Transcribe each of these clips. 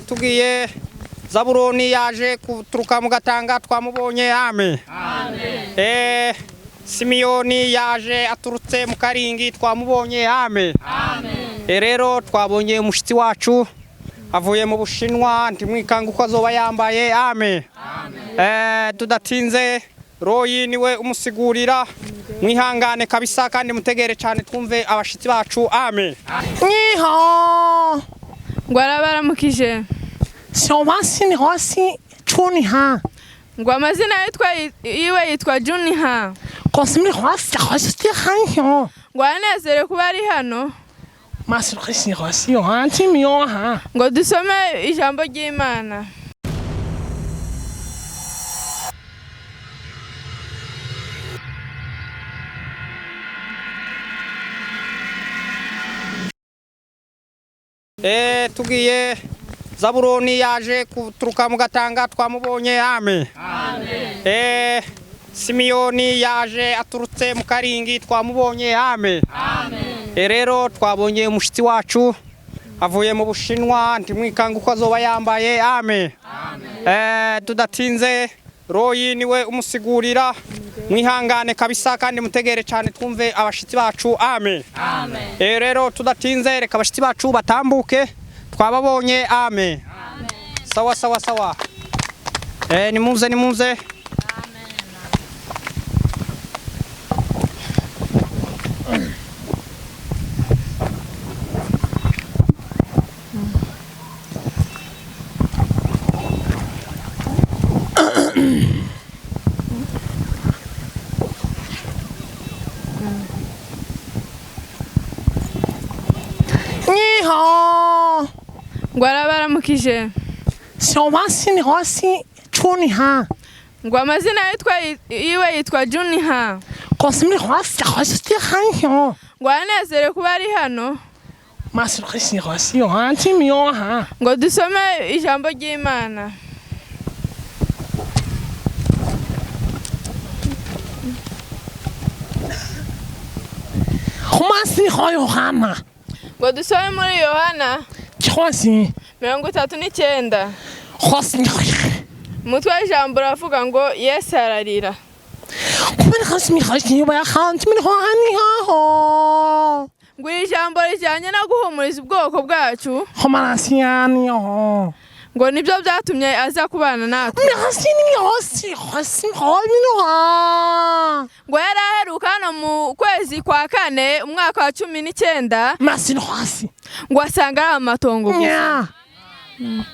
Tugiye Zaburoni yaje kuturuka mu Gatanga, twamubonye, amen. Simiyoni yaje aturutse mu Karingi, twamubonye, amen. Rero twabonye umushyitsi wacu avuye mu Bushinwa, ntimwikanga uko azoba yambaye, amen. Tudatinze, Royi niwe umusigurira, mwihangane kabisa kandi mutegere cyane twumve abashyitsi bacu, amen. 你好， Ngo arabaramukije. 小王西你好西楚你哈， Ngo amazina yitwa yiwe yitwa Juniha. 告诉你好西好西的很好， Ngo aranezerewe kuba ari hano. 马是好西好西啊，听没有哈？ Ngo dusome ijambo ry'Imana. Tugiye Zaburoni yaje kuturuka mu Gatanga, twamubonye, amen. Simiyoni yaje aturutse mu Karingi, twamubonye, amen. Rero twabonye umushyitsi wacu avuye mu Bushinwa, ntimwikanga uko azoba yambaye, amen. Tudatinze, Royi niwe umusigurira, mwihangane kabisa kandi mutegere cyane twumve abashyitsi bacu, amen. Rero tudatinze, reka abashyitsi bacu batambuke, twababonye, amen. Sawa sawa sawa. Nimuze nimuze. 你好， Ngo arabaramukije. 小王西你好西楚你哈， Ngo amazina yitwa yiwe yitwa Juniha. 告诉你好西好西的很好， Ngo aranezerewe kuba ari hano. 马是好西好西啊，听没有哈？ Ngo dusome ijambo ry'Imana. 马是好有哈嘛？ Ngo dusome muri Yohana 好西 39. 好西， Umutwe w'ijambo uravuga ngo Yesu ararira. 我们好西好西，我要好，你们好你好。 Ngo iri jambo rijyanye no guhumuriza ubwoko bwacu, 好嘛西啊你好。 ngo nibyo byatumye aza kubana natwe. Ngo yari aheruka hano mu kwezi kwa kane umwaka wa 19, ngo asanga ari amatongo gusa. Ngo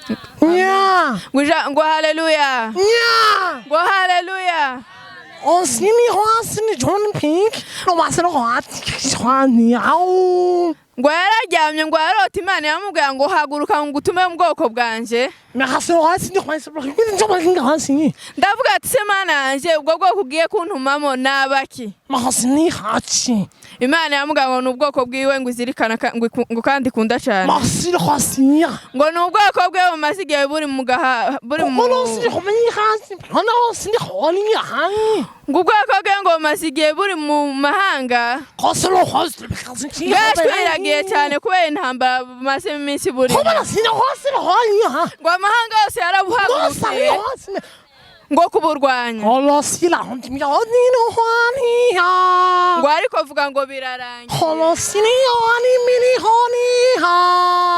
ngo haleluya, ngo haleluya. Ngo yararyamye, ngo yarota Imana yamubwira ngo haguruka ngo utume mu bwoko bwanjye. Ndavuga ati se Mana yanjye, ubwo bwoko ugiye kuntumamo ni abaki? Imana yamubwira ngo ni ubwoko bwiwe, ngo izirikana ngo kandi ikunda cyane, ngo ni ubwoko bwe bumaze igihe buri mu gaha buri mu ngo ubwoko bwe ngo bumaze igihe buri mu mahanga, bwashwiragiye cyane kubera intambara bumaze iminsi burimo, ngo amahanga yose yarabuhagurukiye ngo kuburwanya, ngo ariko vuga ngo birarangiye,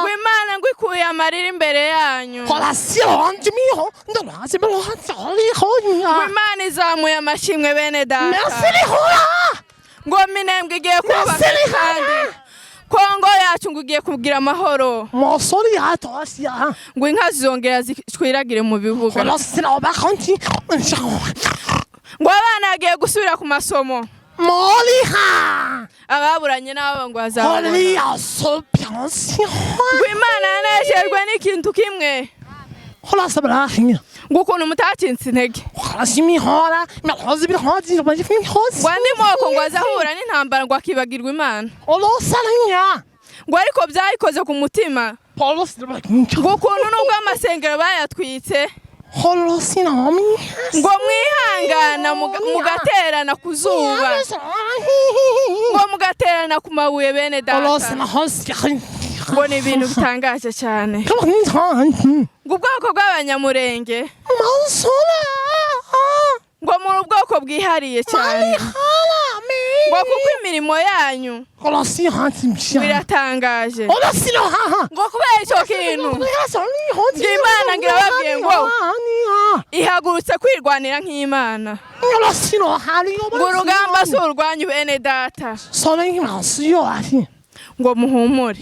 ngo Imana ngo ikuye amarira imbere yanyu, ngo Imana izamuye amashimwe bene data, ngo Minembwe igiye kubaka kandi Kongo yacu ngo igiye kugira amahoro, ngo inka zizongera zishwiragire mu bibuga, ngo abana bagiye gusubira ku masomo, ababuranye n'abo ngo bazabona, ngo Imana yanejejwe n'ikintu kimwe, ngo ukuntu mutacitse intege, ngo andi moko ngo azahura n'intambara ngo akibagirwa Imana, ngo ariko byayikoze ku mutima, ngo ukuntu nubwo amasengero bayatwitse, ngo mwihangana mugaterana ku zuba, ngo mugaterana ku mabuye bene data. Ngo ni ibintu bitangaje cyane. Ngo ubwoko bw'Abanyamurenge ngo muri ubwoko bwihariye cyane, ngo kuko imirimo yanyu biratangaje, ngo kubera icyo kintu Imana ngo irababwiye ngo ihagurutse kwirwanira nk'Imana, ngo urugamba si urwanyu bene data, ngo muhumure.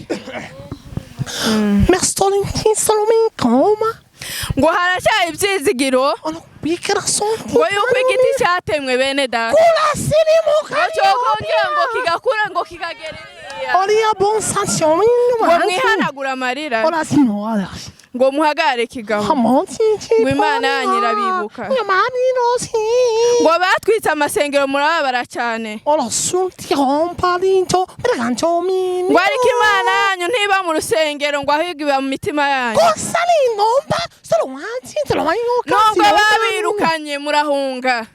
Ngo haracyari ibyizigiro ngo yuko igiti cyatemwe bene data, ngo cyokongera ngo kigakura ngo kikagera iriya, ngo mwihanagura amarira, ngo muhagare kigaho, ngo Imana yanyu irabibuka. Ngo batwitse amasengero murababara cyane, ngo ariko Imana yanyu ntiba mu rusengero, ngo ahubwo iba mu mitima yanyu. Nubwo babirukanye murahunga,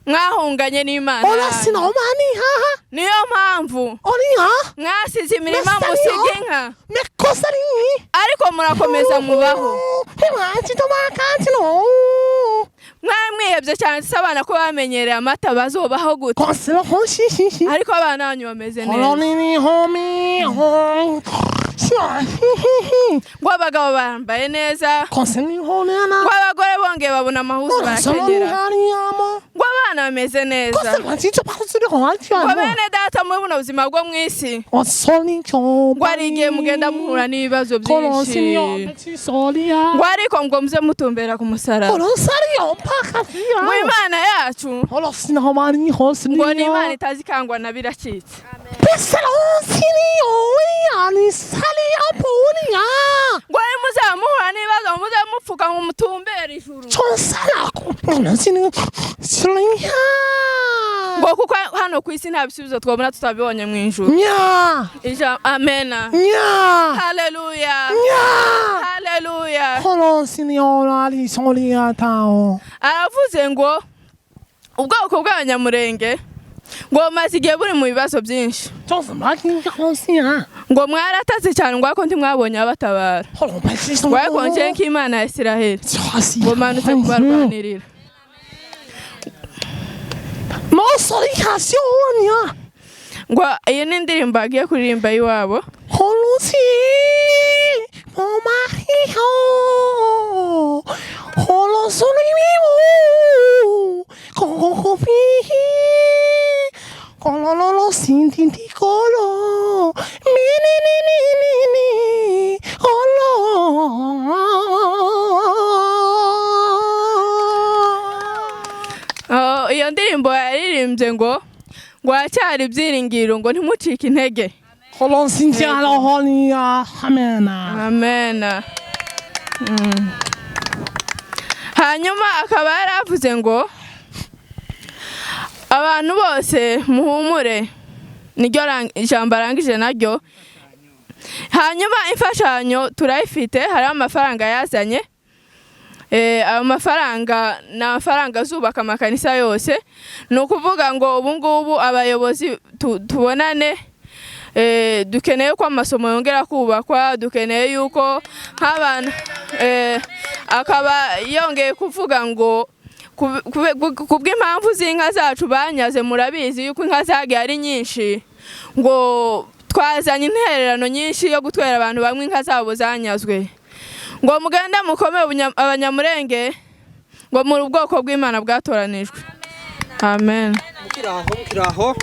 mwahunganye n'Imana yanyu. Niyo mpamvu mwasize imirima musiga inka, ariko murakomeza mubaho. Mwamwihebye cyane se abana ko bamenyereye amata bazobaho gute, ariko abana banyu bameze neza. Ngo abagabo bambaye neza, ngo abagore bongeye babona amahuzu barakenyera, ngo abana bameze neza. Ngo bene data muri buno buzima bwo mu isi, ngo hari igihe mugenda muhura n'ibibazo byinshi, ngo ariko ngo muze mutumbera ku musaraba, ngo Imana yacu ngo ni Imana itazikangwa na biracitse. Ngo muzaba muhura n'ibibazo muze mupfuka ngo mutumbere ijuru, ngo kuko hano ku isi nta bisubizo twabona tutabibonye mu ijuru. Amena. Haleluya. Haleluya. Aravuze ngo ubwoko bw'Abanyamurenge ngo maze igihe buri mu bibazo byinshi, ngo mwaratatse cyane, ngo ariko ntimwabonye abatabara, ngo ariko nje nk'Imana ya Isiraheli ngo manutse kubarwanirira. Ngo iyi ni indirimbo agiye kuririmba iwabo. Iyo ndirimbo yaririmbye ngo haracyari ibyiringiro, ngo ntimucike intege. Amena. Hanyuma akaba yaravuze ngo abantu bose muhumure, niryo ijambo arangije naryo. Hanyuma imfashanyo turayifite, hariho amafaranga yazanye. Ayo mafaranga ni amafaranga azubaka amakanisa yose. Ni ukuvuga ngo ubu ngubu abayobozi tubonane, dukeneye ko amasomo yongera kubakwa, dukeneye yuko nk'abantu akaba yongeye kuvuga ngo kubw'impamvu z'inka zacu banyaze, murabizi yuko inka zagiye ari nyinshi, ngo twazanye intererano nyinshi yo gutwera abantu bamwe inka zabo zanyazwe, ngo mugende mukome Abanyamurenge, ngo muri ubwoko bw'Imana bwatoranijwe. Amen. Mukiraho.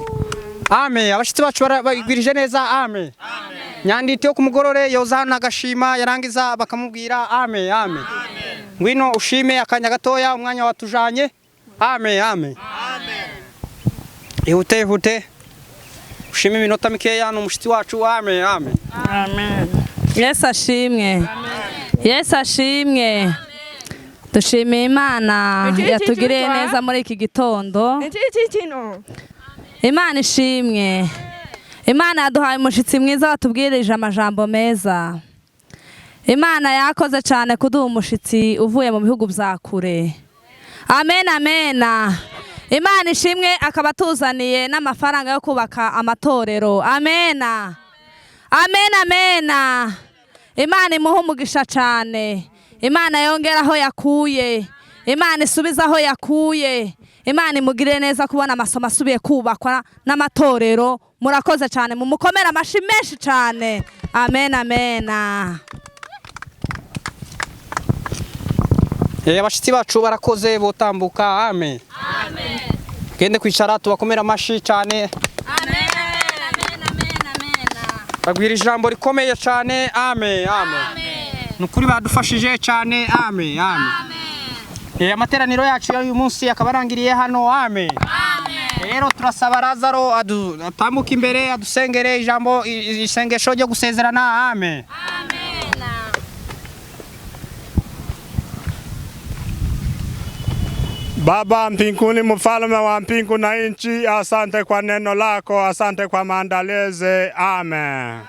Amen. Abashitsi bacu bagwirije neza. Amen. Nyanditi yo kumugorore yoza hano agashima, yarangiza bakamubwira amen. Amen. Ngwino ushime akanya gatoya, umwanya watujanye. Amen. Amen. Ihute ihute ushime iminota mikeya n'umushitsi wacu. Amen. Amen. Amen. Yesu ashimwe. Yesu ashimwe. Dushimiye Imana yatugiriye neza muri iki gitondo. Imana ishimwe. Imana yaduhaye umushitsi mwiza watubwirije amajambo meza. Imana yakoze cyane kuduha umushitsi uvuye mu bihugu bya kure. Amen, amen. Imana ishimwe akaba atuzaniye n'amafaranga yo kubaka amatorero. Amen. Amen, amena. Imana imuhe umugisha cyane. Imana yongera aho yakuye. Imana isubize aho yakuye. Imana imugirire neza kubona amasomo asubiye kubakwa n'amatorero. Murakoze cyane, mumukomere amashi menshi cyane. Amen, amena. Abashitsi bacu barakoze, botambuka. Amen. Gende kwicara, tubakomera amashi cyane. Amen, amen, amen, amen. Babwira ijambo rikomeye cyane. Amen, amen. Ni ukuri badufashije cyane. Amen, amen. Amateraniro yacu y'uyu munsi akaba arangiriye hano. Amen. Rero turasaba Lazaro atambuke imbere, adusengere ijambo, isengesho ryo gusezerana. Amen. Baba mbinguni, mfalme wa mbingu na nchi, asante kwa neno lako, asante kwa maandalizi. Amen.